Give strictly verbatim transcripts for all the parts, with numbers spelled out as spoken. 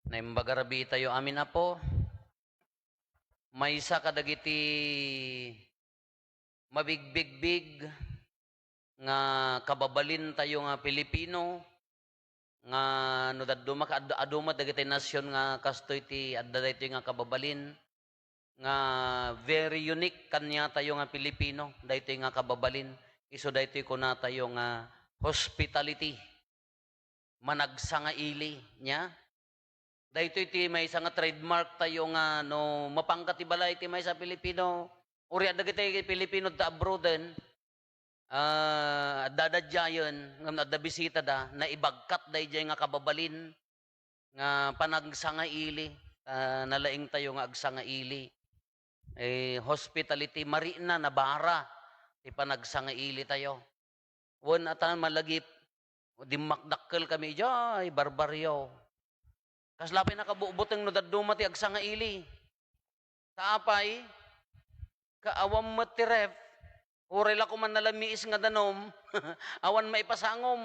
Naimbag a rabii tayo amin, Apo. Maysa kadagiti mabigbigbig nga kababalin tayo nga Pilipino, nga no dadduma ka, adu, adu met dagiti nasion nga kastoy ti adda daytoy nga kababalin, nga very unique kaniatayo nga Pilipino, daytoy nga kababalin, isu daytoy kunatayo nga hospitality, managsangaili, nia? Daytoy ti maysa nga trademark tayo nga no mapangka ti balay ti maysa Pilipino, uray adda dagiti Pilipino ta abroaden, ah, dadadjayen, ngem no adda bisitada, naibagkat daydiay nga kababalin nga panagsangaili, ah, nalaing tayo nga agsangaili. Eh, hospitality, marina, nabara ti panagsangaili tayo. Wen atan malagip, dimmakdakkel kami idiay barbarrio. Kasla pay nakabutbuteng no dadduma ti agsangaili. Ta apay, ka awan met ti ref, uray la koman nalamiis nga danum, awan maipasangom.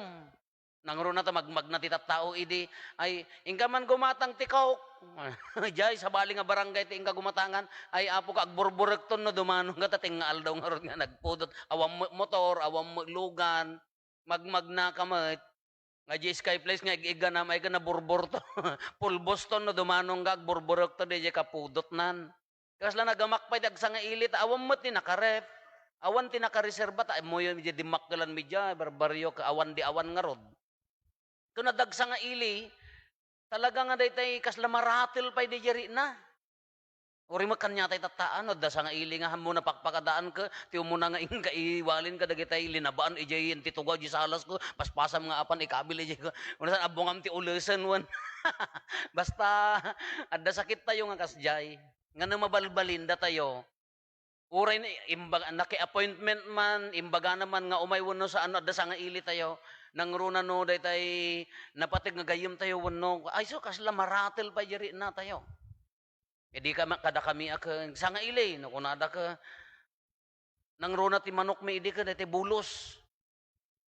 Nangruna ta magmagna ti tattao idi, ay, inka man gumatang ti Coke. Diay, sabali nga barangay ti inka gumatangan, ay, apo ka, agburburekton no dumanong ka, ta tingnga aldaw ngarud nga nagpudot. Awan met motor, awan met lugan, magmagna ka met. Nga di Skyflakes nga ig-igganam, ay ka naburburto. Pulboston no dumanong ka, agburburekton, di, di kapudotnan. Kasla nagamak pay ti agsangaili, ta awan met ti nakaref. Awan ti nakareserba, ta ammoyo, di dimmakkelan mi diay, barbarrio, ka awan di awan ngarud. Kun adda agsangaili, talaga nga daytay kasla maratel pay di rikna. Uray met kaniatay tattaan, no adda sangaili nga ammo napakpakadaan ka, ti umuna nga inka iwalin ka dagitay linabaan, idiay ti tugaw, di salas ko, paspasam nga apan ikabil, idiay ko. Unasan, abbongam ti ulesen, wen. Basta, adda sakit tayo nga kasdiay. Nga no mabalbalin datayo, uray na, imbaga, naki-appointment man, imbagana man nga umay wenno saan, adda sangaili tayo. Nangruna no, daytay napateg nga gayyem tayo wenno, ay, so, kasla maratel pay di rikna tayo. Idi ka ma-, kada kami a ken, sangaili, no, kunada ka, nangruna ti manok mi idi ka, daytay bulos.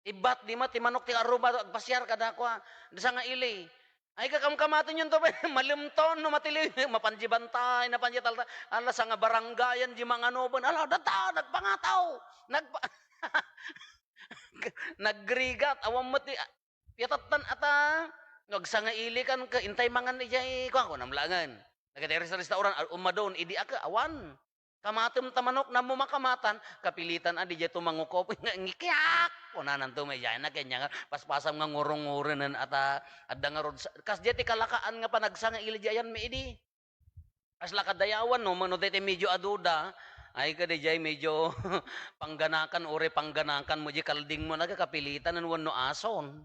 Ibbat, di met ti manok ti arruba, agpasiar kadakuada, sangaili. Ay, kakamkamatenyon to, malemton, no, matiliw, mapan di bantay, napan di talta, ala, sanga barangayan, di manganuben, ala, data, nagpangataw, nagpa-, nagrigat, awan met ti, piatattan ata, no, agsangaili kan, ka, intay mangan, ijay, kuan, kunam langen. Nagkatay restaurant, a, umadon, idi aka, awan. Kamatem ta manok, nammo makamatan, kapilitan a, di jay to mangukop, nga ngikiak! Kunananto, may jay na, kanya nga, paspasam nga ngurungurenen ata, adda nga rod, sa-, kas jay ti kalakaan nga panagsangaili jay ayan mi idi. Kasla kadayawan, no, mano daytoy medyo aduda, ay, kada jay medyo pangganakan, uri pangganakan mo, jay kalding mo, nagkakapilitan, wenno ason.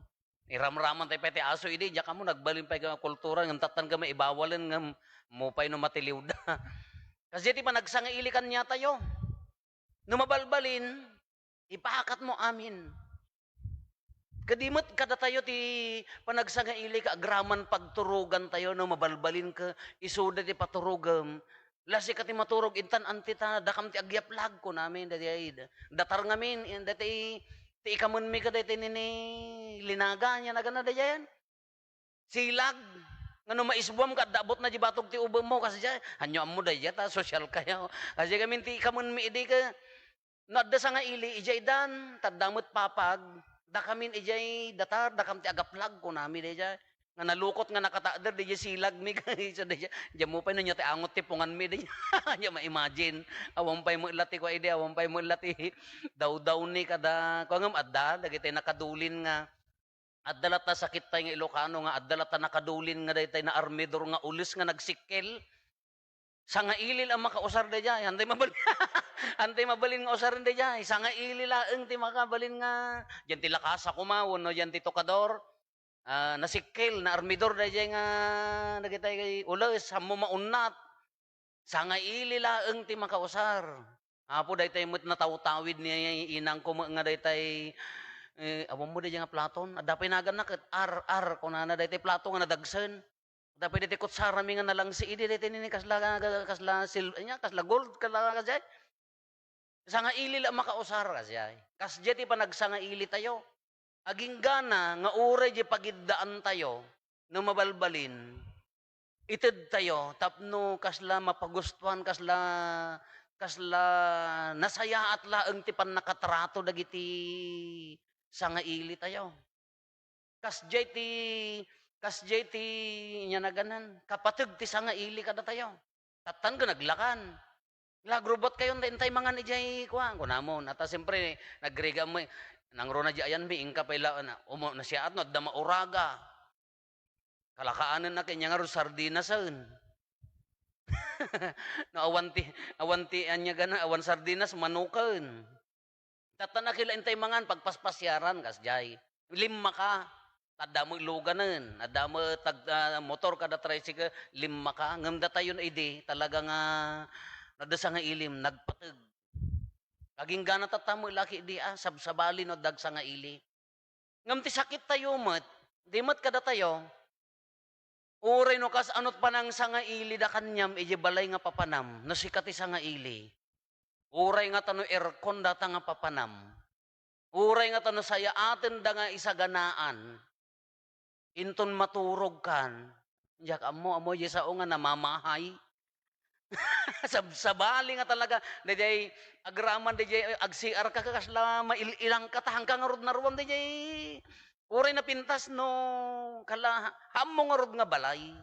Iramraman tayo pay ti aso idi, diak ammo nagbalin pay nga kultura, ngem tattan ka maibawalen, ngem mupay no matiliwda. Kasdiay ti panagsangaili kaniatayo. No mabalbalin, ipaakatmo amin. Kadi met kadatayo ti panagsangaili ka agraman pagturogan tayo no mabalbalin ka isuda ti paturogem. Lasika ti maturog, intan anti ta, dakam ti agyaplag, kunami, daydiay, datar ngamin, in, daytoy, ti ikamen mi ka, daytoy nini, linaga, nia nagana, daydiay, silag, nga no maisbuam ka, adda abut na di batog ti ubem mo, kasdiay, hanyo ammo, daydiay, ta, sosyal kayo. Kasdiay ngamin ti ikamen mi, idi ka, No adda sangaili, idiay dan, ta adda met papag, dakamin idiay datar, dakam ti agaplag, kunami daydiay. Nga nalukot nga nakatakder, daydiay silag mi, isu daydiay. Diammo pay no nia ti angot ti pungan mi, daydiay. Nia ma-imagine. Awan pay met la ti kua idi, awan pay met la ti dawdaw ni kada, kua ngem adda, dagiti nakadulin nga, adda latta sakit tay nga Ilocano nga, adda latta nakadulin nga daytay naarmidor nga ules nga nagsikkel. Sangaili la a makausar daydiay. Antay mabal-, antay mabalin nga usaren daydiay. Sangaili laeng ti makabalin nga, diyan ti lakasa koma, wenno diyan ti tokador. Ah, nasikkel, naarmidor daydiay nga, dagitay ules, ammo maunnat. Sangaili laeng ti makausar. Apo, daytay met natawtawid ni inangko met nga daytay, eh, awan mo daydiay nga platon. Adda pay naganna ket ar, ar, kunana daytay plato nga nadagsen. Tapno daytoy kutsara mi nga nalangsi idi, daytoy nini kasla, kasla sil-, ania, kasla gold, kasla kasdiay. Sangaili la makausar, kasdiay. Kasdiay ti panagsangaili tayo. Aginggana nga uray di pagiddaan tayo, no mabalbalin, itedtayo tapno kasla mapagustuhan, kasla, kasla nasayaat laeng ti pannakatrato dagiti sangailitayo. Kasdiay ti, kasdiay ti, ania naganan, kapateg ti sangaili kadatayo. Tattan ken aglakan. Lagrubotkayon ta intay mangan idiay kuan, kunamon. Ata, siyempre, nagriga mo, nangruna di ayanmi, inka pay la, na, umo, nasiaat no, adda mauraga. Kalakaanenna ken nia ngarud sardinasen. No, awan ti, awan ti ania gana, awan sardinas, manoken. Tattan a kila intay mangan, pagpaspasiaran, kasdiay. Limmaka. Adda met luganen, adda met tag-, ah, motor kada tricycle, limmaka. Ngem datayon idi, talaga nga, no, adda sangaili, nagpateg. Agingga tatta met la ketdi a, sabsabali no adda agsangaili. Ngem ti sakittayo met, di met kadatayo, uray no kasano ti panangsangailida kaniam idiay balay nga papanam, no sika ti sangaili. Uray ngata no aircon data nga papanam. Uray ngata no sayaatenda nga isaganaan. Inton maturogkan, diak ammo, ammo diay sao nga namamahay. Sabsabali nga talaga, daydiay agraman, daydiay ag-C R ka, kasla mail-ilangka, ta haanka ngarud naruam, daydiay uray napintas no, kala, haanmo ngarud nga balay.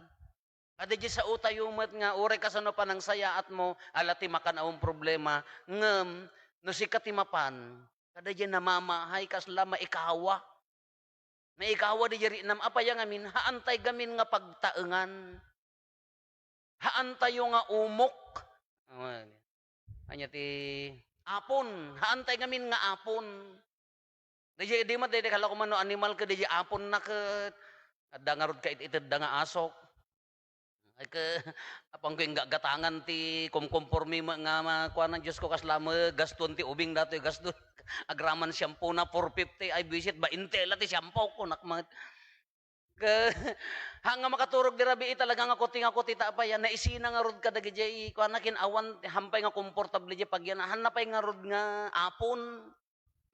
Kadaydiay saotayo met nga uray kasano panangsayaatmo, ala ti makan, awan problema, ngem no sika ti mapan, kadaydiay namamahay, kasla maikawa. Naikawa di jari nam apay a ngamin, haantay gamin nga pagtaengan. Haantayo nga umok. Awan. Ania ti apon? Haantay ngamin nga apon. Daydiay, di met, daydiay kala ko man no animal ket daydiay aponna ket adda ngarud ka it-itedda nga asok. Ay, ke, apanko inggagatangan ti kumkumpormi met nga ma-, kuanan, Diosko, kasla met gaston ti ubing datoy, gaston. Agraman shampoo na, four fifty, ay, buisit, bainte la ti shampoo, kunak met. Ke, haan nga makaturog di rabii, talaga nga kuti nga kuti, ta apay a, naisina ngarud kadagijay, kuana, kin-awan, haan pay nga komportable jay pagiyan, haan na pay ngarud nga apon,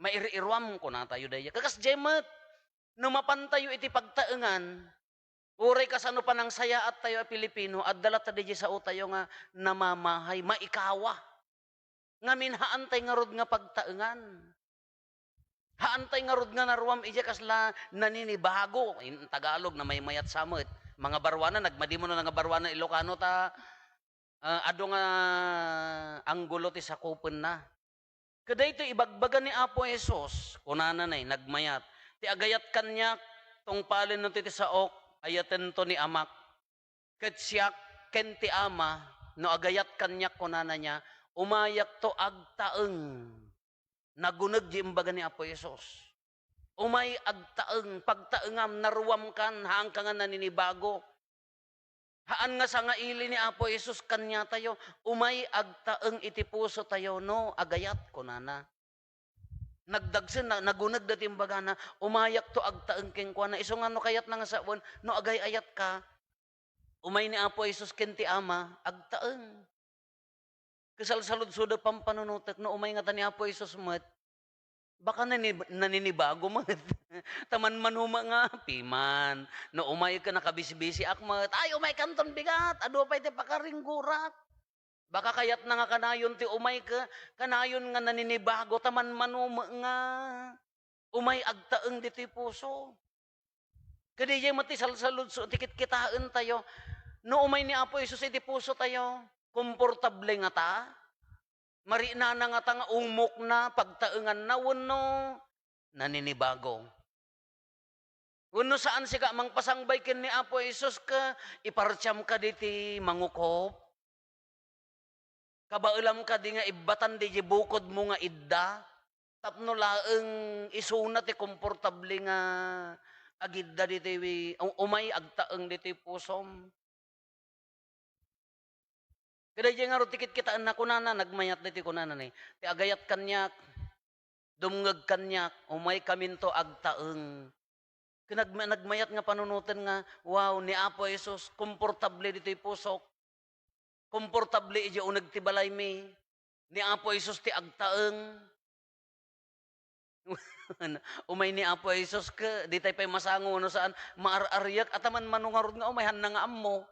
mair-iruam, kunatayo daydiay. Kakas jay met, no mapantayo iti pagtaengan, uray kasano panangsayaat tayo a Pilipino, adda latta daydiay sao tayo nga namamahay, maikawa. Ngamin, haantay ngarud nga pagtaengan. Haantay ngarud nga naruam idiay kasla naninibago. In Tagalog, namaymayat sa met. Mangabaruanan, nagmadi mo no nangabaruanan Ilocano ta, ah, adu nga anggulo ti sakupenna. Kadaytoy ibagbaga ni Apo Jesus, kunana nay, nagmayat, "Ti agayat kaniak, tungpalen no ti, ti saok, ayatento ni Amak. Ket siak ken ti Ama, no agayat kaniak," kunana niya, "umayakto agtaeng." Naguneg di imbaga ni Apo Jesus. Umay agtaeng, pagtaengam, naruamkan, haanka nga naninibago. Haan nga sangaili ni Apo Jesus kaniatayo, umay agtaeng iti pusotayo no agayat, kunana. Nagdagsen, na-, naguneg dati imbagana, umayakto agtaeng kenkuana. Isu nga no kayatna nga sawen, no agay-ayatka, umay ni Apo Jesus ken ti Ama, agtaeng. Kasalsaludsod a pampanunotek, no umay ngata ni Apo Jesus met, baka nani-, naninibago met. Ta manmano met nga, "Piman, no umayka, nakabisbisiak met." Ay, umaykanton bigat, adu pay ti pakaringgorak. Baka kayatna nga kanayon ti umayka, kanayon nga naninibago, ta manmano met nga umay agtaeng ditoy puso. Kadi jay met ti salsaludso ti kitkitaentayo. No umay ni Apo Jesus iti pusotayo, komportable ngata? Marinana ngata nga umokna, pagtaenganna, wenno naninibago? Wenno saan sika a mangpasangbay ken ni Apo Jesus ket ipartiam kadi ti mangukop? Kabaelam kadi nga ibbatan daydiay bukodmo nga idda? Tapno laeng isuna ti komportable nga agidda ditoy wi-, u-, umay agtaeng ditoy pusom. Kadaydiay ngarud ti kitkitaenna, kunana, nagmayat ditoy, kunana ni, "Ti agayat kaniak, dumngeg kaniak, umaykaminto agtaeng." Ken nag-, nagmayat nga panunoten nga, wow, ni Apo Jesus, komportable ditoy pusok. Komportable idiay uneg ti balaymi. Ni Apo Jesus ti agtaeng. Umay ni Apo Jesus ket, ditay pay masango no saan, maar-ariak, ataman mano ngarud nga umay, hanna nga ammo.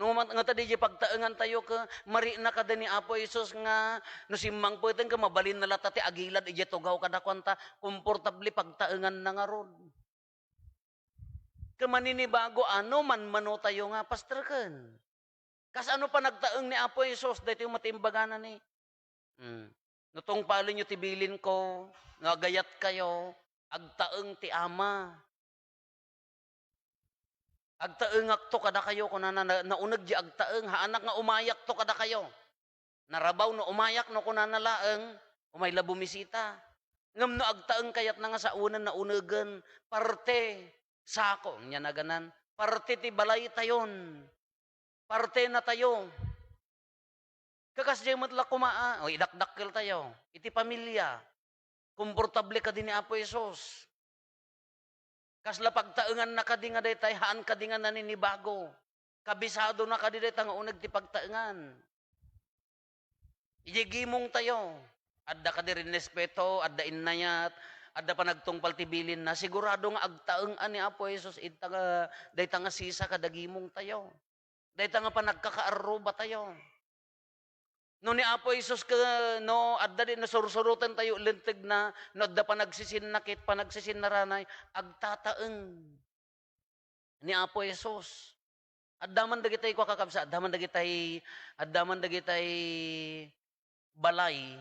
No mat-, ngata diay pagtaengan tayo ket marikna kadi ni Apo Jesus nga no simmangpeten ket mabalinna latta ti agilad idiay tugaw kadakuan ta komportable pagtaenganna ngarud. Ket maninibago a no manmano tayo nga, "Pastor ken, kasano panagtaeng ni Apo Jesus?" Daytoy met ti imbagana ni, hmm, "No tungpalenyo ti bilinko, no agayatkayo, agtaeng ti Ama." "Agtaengakto kadakayo," kunana, na, nauneg diay agtaeng, "haanak nga umayakto kadakayo. Narabaw no umayak no," kunana laeng, "umay la bumisita." Ngem no agtaeng kayatna nga saonen, naunegen, parte, sako, nia naganan, parte ti balaytayon. Partenatayo. Kakasdiay met la koma a, o, idakdakkeltayo iti pamilia. Komportable kadi ni Apo Jesus? Kasla pagtaenganna kadi nga daytay, haan kadi nga naninibago? Kabisadona kadi dayta nga uneg ti pagtaengan? Idiay gimongtayo, adda kadi rinespeto, adda innayat, adda panagtungpal ti bilinna. Sigurado nga agtaeng a ni Apo Jesus ita nga, dayta nga sisa kada gimongtayo. Dayta nga panagkakaarrubatayo. No ni Apo Jesus ket, no adda di, no sursurotentayo lentegna, no adda panagsisinna ket panagsisinnarana, agtataeng ni Apo Jesus. Adda man dagitay, kua, kakabsat, adda man dagitay, adda man dagitay balay,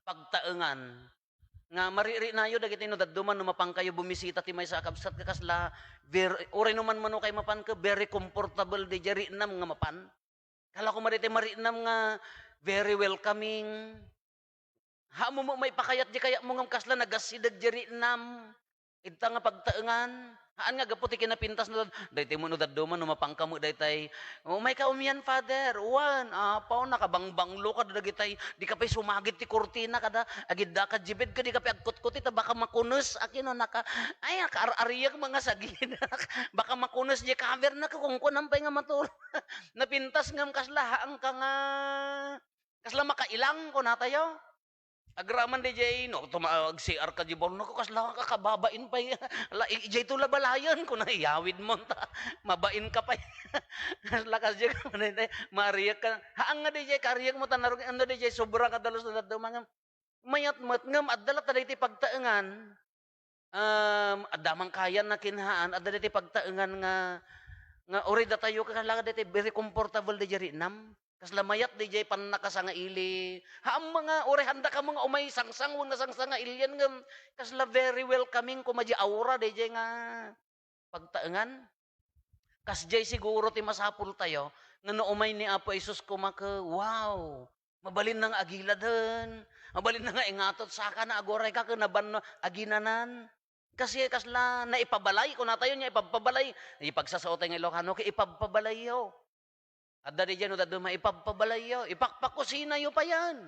pagtaengan, nga maririnayo dagiti no dadduma no mapankayo bumisita ti maysa a kabsat, ket kasla ver-, uray no manmano kay mapan, ket very comfortable diay riknam nga mapan. Kala koma daytay mariknam nga very welcoming. Haan mo met maipakayat diay kayatmo ngem kasla nagasideg diay riknam. Ita nga pagtaengan. Haan nga gapu ti kinapintas no, daytoy met no dadduma no mapanka met daytay, "Umayka umian, Father." Wen, apaw, nakabangbanglo kada dagitay, dika pay sumagid ti kurtina kada, agiddaka diay bed ket dika pay agkutkuti ta baka makunes a kinunaka. Ay, nakaar-ariek met nga saginak. Baka makunes diay cover na, kunkunam pay nga matulog. Napintas ngem kasla, haanka nga Kasla makailang, kunatayo. Agraman diay, no, tuma-, ag-C R ka diay baul, naku, kasla ka kababain pay. La, i-, idiay to la balayen, kuna, iyawid mo ta. Mabain ka pay. Kasla ka diay, mariek ka. Haan nga diay, kariek mo ta, narung-, ano diay, sobra nga dalus na daduma nga. Mayat met, ngem adda latta daytoy pagtaengan. Um, adda man kayan na kinhaan, adda daytoy pagtaengan nga, nga uray datayo, kasla daytoy very comfortable diay riknam. Kasla mayat diay pannakasangaili. Haan nga, uray haanda kamo nga umay sangsang, wen nga sangsangailian, ngem kasla very welcoming koma diay aura diay nga pagtaengan. Kasdiay siguro ti masapultayo nga no umay ni Apo Jesus koma ket, wow, mabalinna nga agiladen, mabalinna nga ingatot, saka na aguray ka ket nabanno aginanan. Kasi kasla naipabalay, kunatayo nga ipabpabalay. Ipagsasaotayo nga Ilocano ket ipabpabalayyo. Adda diay no dadduma, ipabpabalayyo, ipakpakusinayo payen.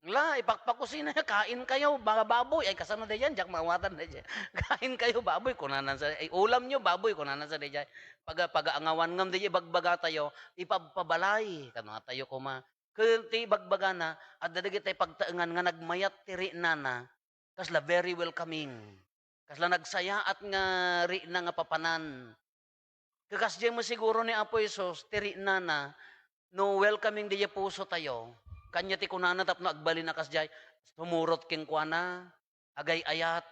La, ipakpakusina, "Kain kayo, mga baboy." Ay, kasano diay? Diak maawatan diay. "Kain kayo, baboy," kunana sa, ay, "Ulam niyo, baboy," kunana sa diay. Paga-, pagaangawan ngem diay ibagbagatayo, ipabpabalay, kunatayo koma. Ket ti ibagbagana, adda dagiti pagtaengan nga nagmayat ti riknana, kasla very welcoming. Kasla nagsayaat nga rikna nga papanan. Ket kasdiay met siguro ni Apo Jesus ti riknana, no welcoming diay pusotayo. Kania ti kunana tapno agbalin a kasdiay, sumurot kenkuana, agay-ayat.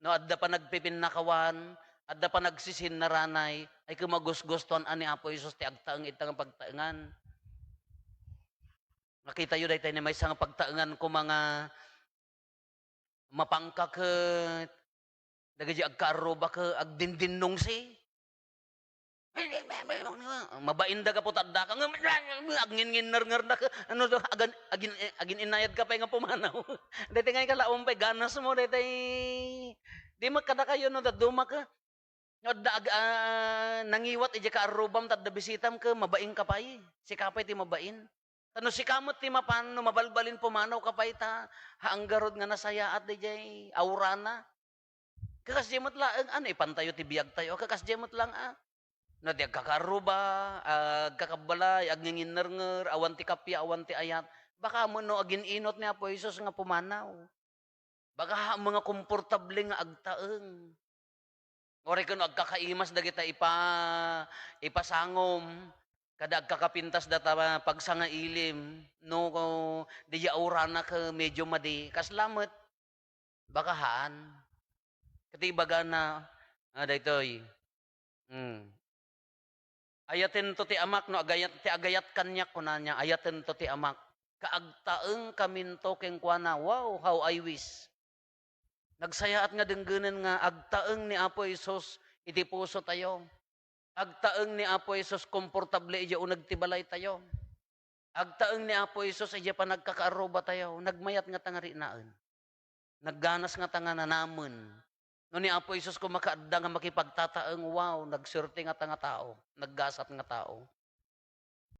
No adda panagpipinnakawan, adda panagsisinnarana, ay ket magusgustoan a ni Apo Jesus ti agtaeng ita nga pagtaengan. Nakitayo daytay ni maysa nga pagtaengan koma nga mapanka ket dagiti agkaarruba ket agdindinnungsi. Mabain da gapu ta adda ka, ngem agnginnginnerngerda ket, ano do, agan-, agin-, agin-inayad ka pay nga pumanaw. Daytoy nga ikalaom pay ganas mo, daytoy. Di met kadakayo no dadduma ket, no adda ag-, ah, nangiwat idiay kaarrubam ta adda bisitam ket mabain ka pay. Sika pay ti mabain. Ta no sika met ti mapan, no mabalbalin pumanaw ka pay ta, haan ngarud nga nasayaat daydiay aurana. Kakasdiay met laeng, ano, ipantayo ti biagtayo, kakasdiay met laeng, a. No di agkakaarruba, agkakabbalay, agnginginnernger, awan ti kappia, awan ti ayat, baka met no agin-inot ni Apo Jesus nga pumanaw. Baka haan nga komportable nga agtaeng. Uray ken no agkakaimas dagita ipa-, ipasangom, kada agkakapintas data pagsangailim, no, diay auranak, eh, medyo madi, kasla met, baka haan. Ket ibagana, ah, daytoy, hmm, "Ayatento ti amak no agayat, ti agayat kaniak," kunana, "ayatento ti amak, ka agtaengkaminto kenkuana." Wow, how I wish. Nagsayaat nga denggenen nga agtaeng ni Apo Jesus iti pusotayo. Agtaeng ni Apo Jesus komportable idiay uneg ti balaytayo. Agtaeng ni Apo Jesus idiay panagkakaarrubatayo. Nagmayat ngata nga riknaen. Nagganas ngata nga nanamen. No ni Apo Jesus koma kaadda nga makipagtataeng, wow, nagsuerte ngata nga tao, naggasat nga tao.